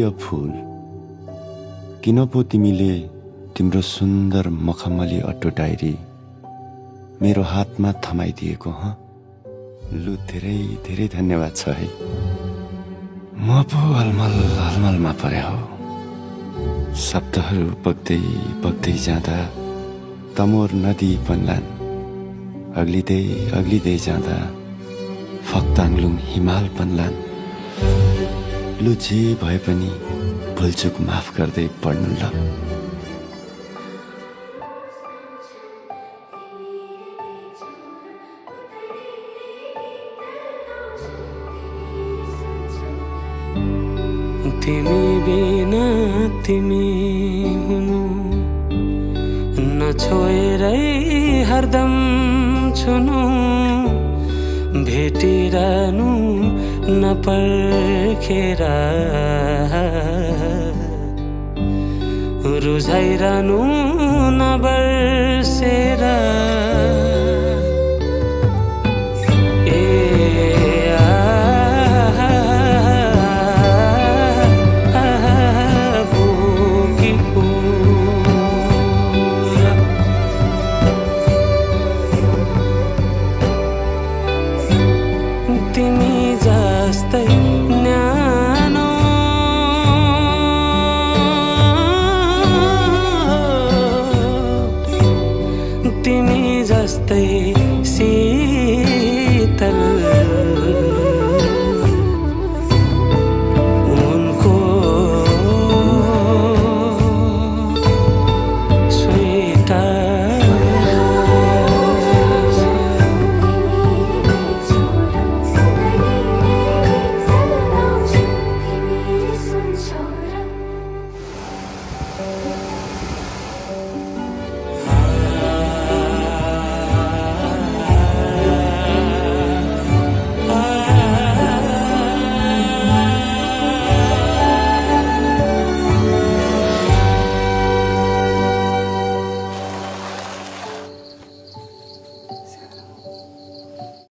यो फूल किन पो तिमीले तिम्रो सुन्दर मखमली अट्टो डायरी मेरो हातमा थमाइदिएको लु धेरै धेरै धन्यवाद छ है। म पो अलमलमा परे हो। शब्दहरू बग्दै बग्दै जाँदा तमोर नदी बन्लान्, अग्लिँदै जाँदा फक्ताङलुङ हिमाल बन्लान्। लु जे भए पनि भुलचुक माफ गर्दै पढ्नु ल। तिमी बिना तिमी हुनु नछोएरै हरदम छुनु, भेटिरहनु नपर्खेर रुझाइरहनु नबर्सेर। तिमी जस्तै न्यानो तिमी जस्तै